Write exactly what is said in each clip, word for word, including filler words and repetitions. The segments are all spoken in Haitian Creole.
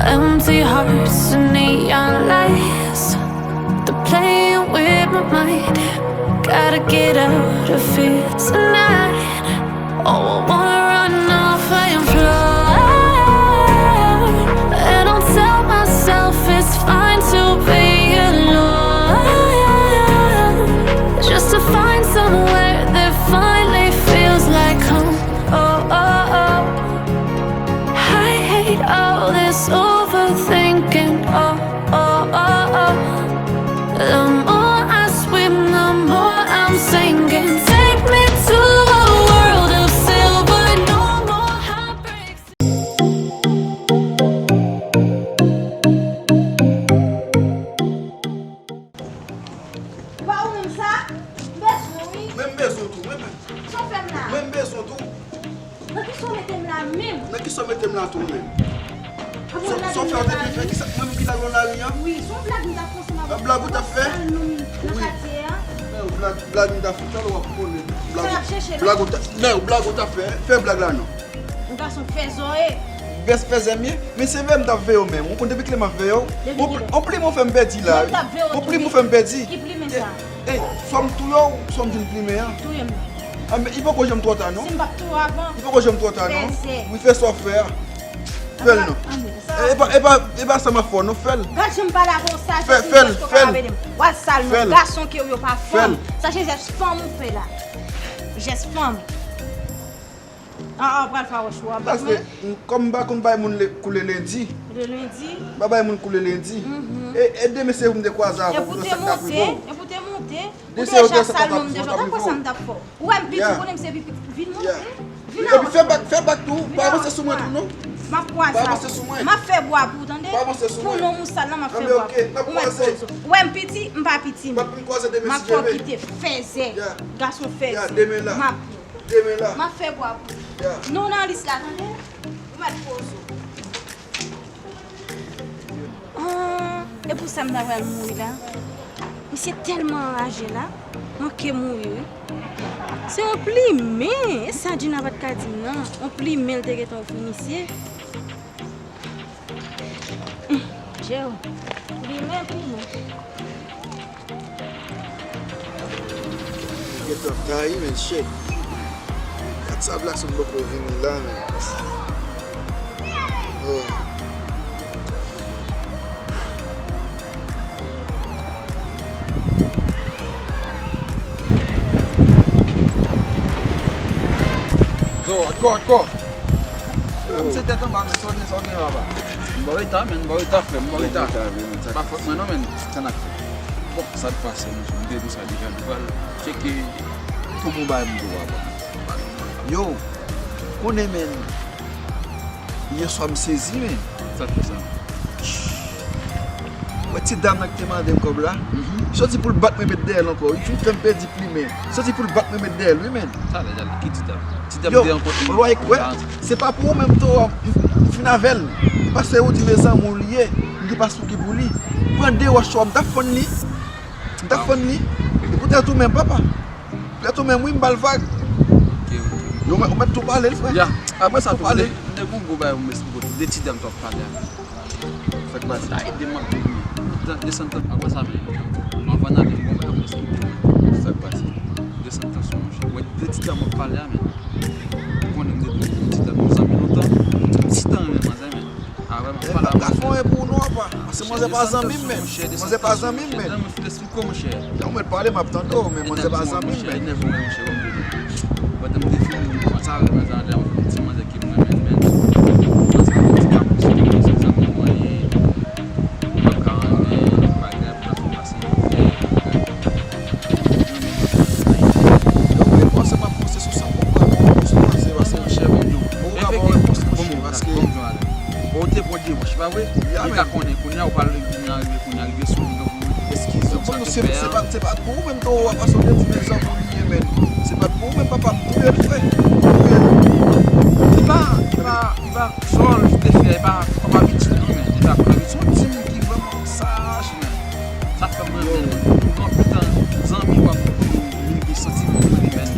Empty hearts and neon lights. They're playing with my mind. Gotta get out of here tonight. Oh, I wanna run off and fly. And I'll tell myself it's fine to be alone. Just to find somewhere that finally feels like home. Oh, oh, oh. I hate all this overthinking. Oh, oh, oh, oh. The more I swim, the more I'm sinking. Take me to a world of silver, no more heartbreaks. Ou pa ou menm sa? M bezwen w wi. Men m bezwen w tou, men, men. Sa w fè m la? Men m bezwen w tou. Nan kisa w mete m la menm? Nan kisa w mete m la tou menm? Sa w fè w te vin fè kisa? Mwen menm ki t al nan lari an? Wi, se yon blag m t ap fè ansanm avè w. Yon blag ou t ap fè? Wi. Nan katye a. Men yon blag, blag m t ap fè, talè w ap konnen. Blag ou t ap, men yon blag ou t ap fè, fè blag la non. Yon gason fèzè w ye. Bèl fèzè m ye? Men se veye m t ap veye w menm. Ou konn depi kilè m ap veye w? Depi kilè? On plim ou fè m pèdi la wi. On plim ou fè m pèdi. Ki plimen sa? Ey, swa m touye w, swa m vin plimen an. Touye m. Ah, men li poko janm twò ta non. Si m p ap touye w avan. Li poko janm twò ta non. Fèzè. Wi, fè sa w fè a. Fè l non. E pa, e pa, e pa sa m ap fè w non, fè l. Gad jan m pale avè w sa, Jezi, èske w ka rele m? W al sal non, gason ke w yo pa fanm. Sa se jès fanm ou fè la. Jès fanm. Ah, ah, pral fè wòch ou anba mwen. Paske, m, kòm m pa konn bay moun le, koulè lendi. Koulè lendi? M pa bay moun koulè lendi. Mhm. E, e demen se ou m te kwaze avè w pou sa k t ap rive w. E pou te monte, e pou te monte. Ou deja sal non, m deja, ta kwè sa m t ap fè w. Ou wè m piti, ou konnen m se pipi. Vin monte. Vin avanse. Epi fè bak, fè bak tou. Pa avanse sou mwen tou non. M ap kwaze avè w. Pa avanse sou mwen. M ap fè bwa pou ou tande. Pa avanse sou mwen. Pou non mousa nan m ap fè bwa pou ou. Ou mèt poze w. Ou wè m piti, m pa piti non. M ap vin kwaze demen si Dye vle. M ap fè w kite fèzè. Gason fèzè. M ap Demen la. M ap fè bwa pou ou. Non nan lis la, tande? Ou mèt poze w. Ah, e pou sa m ta pral mouri la? Misye tèlman anraje la, manke mouri wi. Se yon plimen, e sa Djina pa t ka di m nan. Yon plimen l te gentan ofri misye. Jeo, plimen, plimen. Gentan tayi, men, shit. Gad sa Blackson poko vini la, men. Oh. Zo, ankò, ankò. Mwen se tèt anba, men sa w gen, sa w gen anba. M ba w eta, men, m ba w eta, frè m, m ba w eta. M ba w eta, vre, men, sa. Pa fòt mwen non, men, sa n ap fè. Bon, sa k pase, monchè, m te di w sa deja, nou pral tcheke tout bon bagay m di w a, bon. Yo, konnen, men, yè swa m sezi, men. Sa k fè sa? Wè ti dam nan ki te mande m kòb la? Mhm. Soti pou l bat mwen met dèyè l ankò. Li fin fè m pèdi plimen. Soti pou l bat mwen met dèyè l, wi, men. Talè, talè, ki ti dam? Ti dam te rankontre m. Yo, lwa e kwè, se pa pou ou menm tou, m, m fin avè l. Paske ou di mezanmi w li ye, m di pa sou ki pou li. Pran de wòch sou ou, m t ap fann li. M t ap fann li. E poutèt ou menm, papa. Poutèt ou menm, wi, m ba l vag. Ok, ok. Yo, ou mèt tou pale l, frè. Ya, apre sa, tou pale. M te gon gwo bagay pou m esplike w. De ti dam t ap pale a. Sa k pase? Sa ede m ap desann tan. Apre sa, men, anvan n ale, bon, men, mwen esplike w. Sa k pase? Desann tansyon, monchè. Wè, de ti dam w ap pale a, men. Ou konnen m te di w, ti dam, nou zanmi lontan. Ti tan, renmen manzè, men. Apre, m ap pale a manzè. E pa ka fè anyen pou ou non, apa. Paske manzè pa zanmi m, men. Manzè pa zanmi m, men. Kòman, monchè? Lè w mèt pale, m ap tande w, men manzè pa zanmi m, men. Pandan m te fini, m konn sa, men sa, lè yon ti manzè ke m renmen, men. Paske yon ti kapris, se zanmi mwen ye. M ap ka renmen, bagay, m ap pase yon fè. Yo, men, panse m ap panse sou sa, m ap panse, paske ou ka ba w repons, monchè, paske ou te pran demach, pa vre? Li ka konnen, kounye a, ou pral vin arive, kounye a, rive sou li, donk, eskize, sa te fè a. Se pa, se pa pou ou menm, tou, w ap pase w te di, men, sa pou li ye, men. Se pa pou ou menm, papa, m touye l, frè. M touye l. Li pa, li pa, li pa, sa w te fè, e pa, papa pitit, non, men. Li pa, se yon ti moun ki vrèman saj, men. Sa fè m renmen l. Ou gen anpil Ou pa pou li gen santiman pou li, men.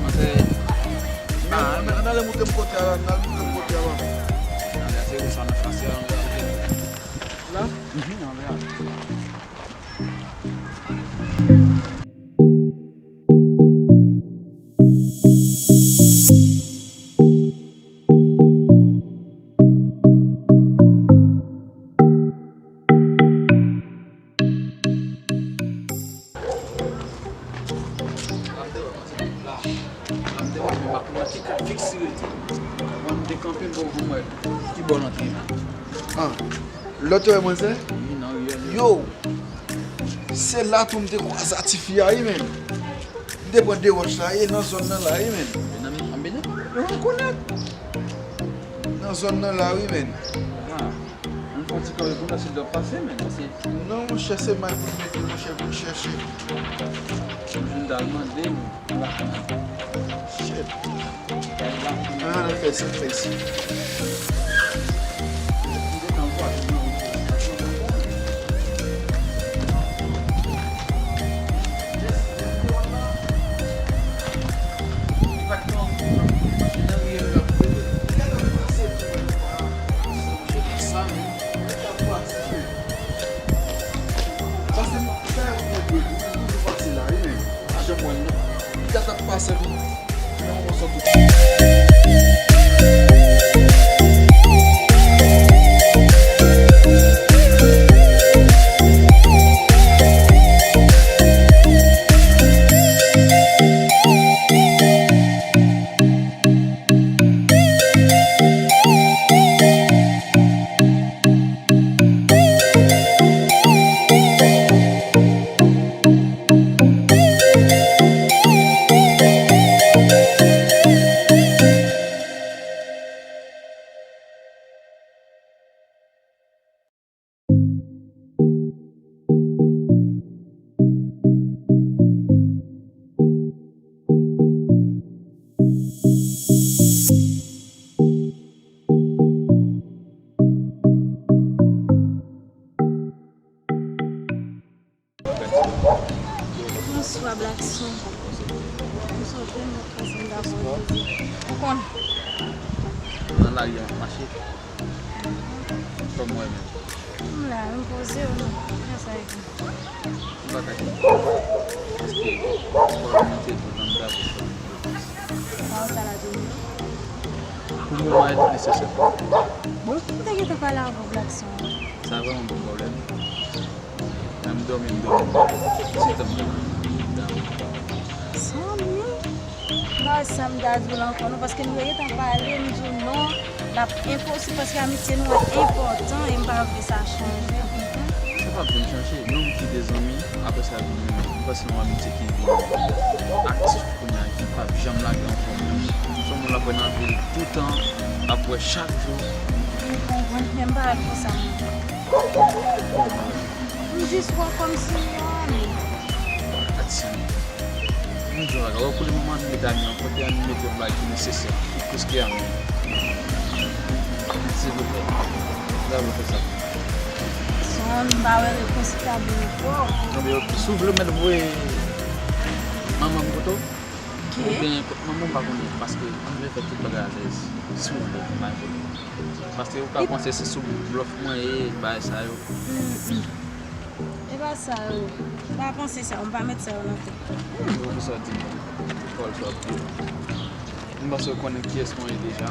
Manzè, men, men, ann ale montre m kote a, ann ale montre m kote a, papa. Ann ale, se ou sa nan fas la, ann ale. La? Mhm, ann ale. Ki bò l antre la? Ah, lè w te wè manzè? Wi, nan riyèl. Yo! Se la tou m te kwaze a tifi a, wi, menn. M te pran de wòch la, e nan zòn nan la, wi, menn. Nan, nan, nan, yo rekonèt. Nan zòn nan la, wi, menn. Ah, ann fè yon ti kanpe pou nou, si l ap pase, menn, paske non, monchè, se may pou l mete, monchè, pou l chèche. M vin t al mande, m pa konnen. Shit. Ah, ann fè sa, fè sa. Sa, men. Sa se sa yo mwen dwe di, men toujou pase la, wi, men. Pa janm wè l, non. Li ka t ap pase, wi. Men yon sòt tout. Bonswa, Blackson. Bonswa, frè m, ansanm dabò jodi. Ou konn? Nan lari a, mache. Kòm mwen menm. M la, m poze w, non. Kisa e di? M pa ka di. Paske, kòm mwen te di w nan m dabò. Pawòl sa la di w. Pou moman, e pa nesesè. Bon, m te gentan pale avè w, Blackson. Sa vrèman bon pwoblèm. Lè m dòmi, m dòmi. Se tan m dòmi, m dòmi. Zanmi, m pa wè sa m ta di w la ankò non, paske nou te gentan pale, m di w non, l ap enposib paske amitye nou an enpòtan e m pa vle sa chanje, ou konprann? Sa p ap janm chanje. Nonm ki de zanmi, apre sa vin yon, m panse yon amitye ki vin aktif kounye a, ki p ap janm lage yon fanm. Yon moun l ap wè nan vi l toutan, l ap wè chak jou. M konprann, men m pa wè l konsa non. M jis wè w kòmsi yon ami. Ati. M di w bagay, wè pou le moman, nou mete ami an kote, ann mete yon bagay ki nesesè, ki plis ke ami. Silvouplè. Lè nou fè sa. Son, m pa wè repons ki ta bon pou w. Non, men, si w vle, w mèt voye manman m kote w. Ok. Oubyen kot manman m, m pa konnen, paske m vle fè tout bagay alèz. Si w vle, m pa konnen. Paske ou ka panse se sou blòf mwen ye, bagay sa yo. Mm, mm. E pa sa yo. M pa panse sa yo, m pa met sa yo nan tèt mwen. Hmm, ou konn sa di m. Pawòl sa w ap di. M panse w konnen kiyès mwen ye deja.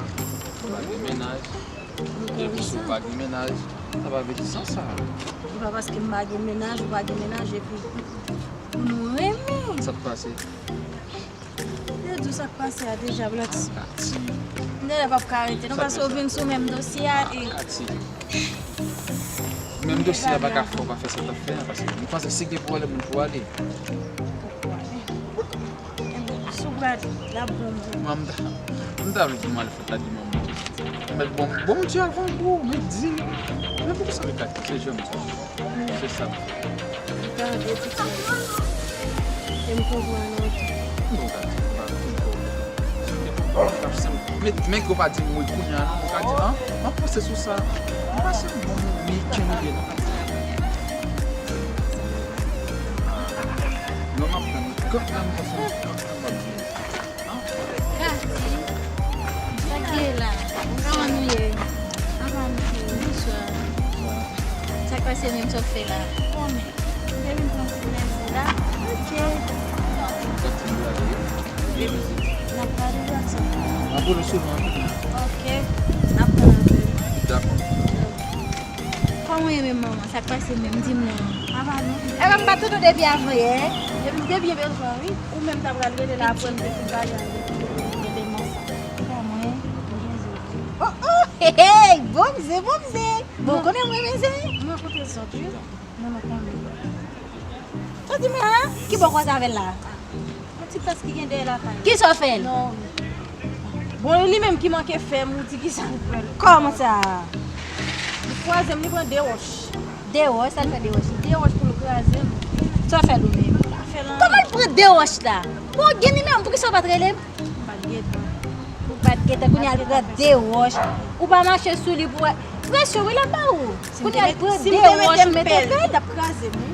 Ou pa gen mennaj. Epi si w pa gen mennaj, sa pa vle di sa sa. E pa paske m pa gen mennaj, ou pa gen mennaj, epi pou nou renmen. Sa k pase? Yo di w sa k pase a deja, Blackson. Kati. M genlè p ap ka rete non, paske w vin sou menm dosye a e. Kati. Menm dosye a pa ka fè w pa fè sa w t ap fè a, paske m panse si gen pwoblèm, ou pou ale. Ou pou ale. Enben, si w prale, l ap bon pou ou. Mwen, m ta, m ta vle pou m al fè ta di manman. Mèt bon, bon Dye avan pou ou, mèt di l. Men poukisa w vle kati? Se jèm. Se sa. Gade tout sa. E m konprann ou tou. Bon, gade, pa konprann. Men, men ke w pa di m wi kounye a, non, ou ka di, an, m ap panse sou sa. M pase m bon, wi, kenbe byen. Non, m ap pran Kati, sa k gen la? Kòman nou ye? Anfòm, bonswa. Sa k pase menm, sa w fè la? Bon, men, m te vin pran ti plezi la. Ok. N ap pale Jackson. N ap pale souvan. Ok. N ap pale avè l. Dakò. Kòman w ye menm, manman? Sa k pase menm? Di m non. Apa non. Epa m pa tande w depi avan yè. Depi m te byen bezwen w, wi. Ou menm ta pral rele la apre m te fin pale avè w. Rele manman. Kòman w ye? M byen jodi. Oh, oh, hey, hey, bon mze, bon mze. Bon, ou konnen mwen renmen ze. Mwen kote sòt, wi. Mwen, mwen konnen. Sa di mwen, a? Ki bò w kwaze avè l la? Yon ti plas ki gen dèyè lakay. Kisa w fè l? Non. Bon, li menm ki manke fè m, ou di kisa l fè l. Kòman sa? Li kwaze m, li pran de wòch. De wòch? Sa l fè de wòch la? De wòch pou l kraze m. Sa w fè l ou menm? Fè l anyen. Kòman l pran de wòch la? Bon, gen nimewo m, poukisa w pa t rele m? M pa t gentan. Ou pa t gentan, kounye a l pran de wòch. Ou pa mache sou li pou wè. Presyon, wi, l ap ba ou. Kounye a l pran de wòch, ou mete pè l. Li t ap kraze m, wi.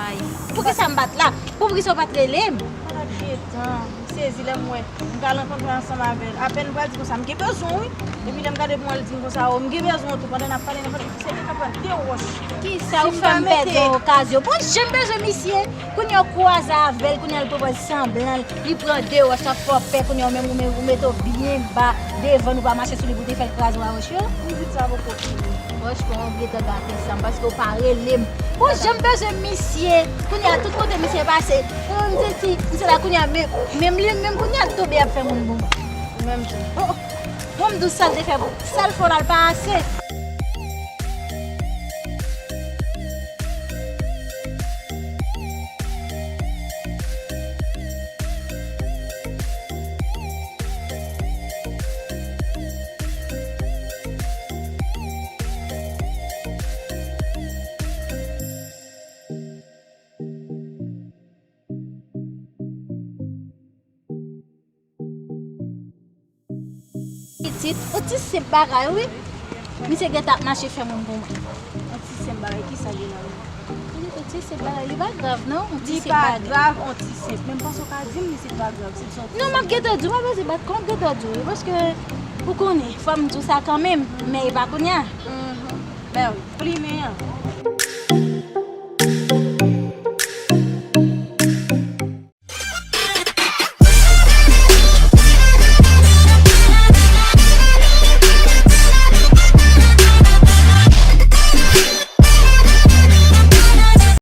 Ay, poukisa m pa t la? Poukisa w pa t rele m? M pa t gentan. M sezi lè m wè. M pral rankontre ansanm avè l. Apèn m pral di konsa, m gen bezwen w, wi. Epi lè m gade pou mwen, l di m konsa, o, m gen bezwen w tou. Pandan n ap pale, n ap pale, misye gentan pran de wòch. Kisa w fè m pèdi yon okazyon? Bon, jan m bezwen misye. Kounye a w kwaze avè l, kounye a l pran sanblan, li pran de wòch, l ap fè w pè, kounye a w menm, ou menm, ou mete w byen ba devan l, ou pa mache sou li pou w te fè l kraze w a wòch yo. Ou di sa poko fini. Franchman, w gentan gate san m, paske w pa rele m. Bon, jan m bezwen misye, kounye a tout kote misye pase, m santi, m santi la kounye a, men, menm li, menm kounye a l tonbe ap fè moun bon. Ou menm tou. Oh, bon, m di w sa l te fè pou, sa l fè w la, l pa ase. Pitit, yon ti senp bagay, wi. Misye gentan ap mache fè moun pou mwen. Yon ti senp bagay, kisa gen la menm? Yon ti senp bagay, li pa grav, non. Yon ti senp bagay. Li pa grav, yon ti senp. Men m panse w ka di m li si l pa grav, si l se yon ti senp. Non, m ap gentan di w, m ap gentan di w, wi, paske ou konnen, fò m di w sa kanmenm, men e pa kounye a. Mhm. Ben wi, plimen an.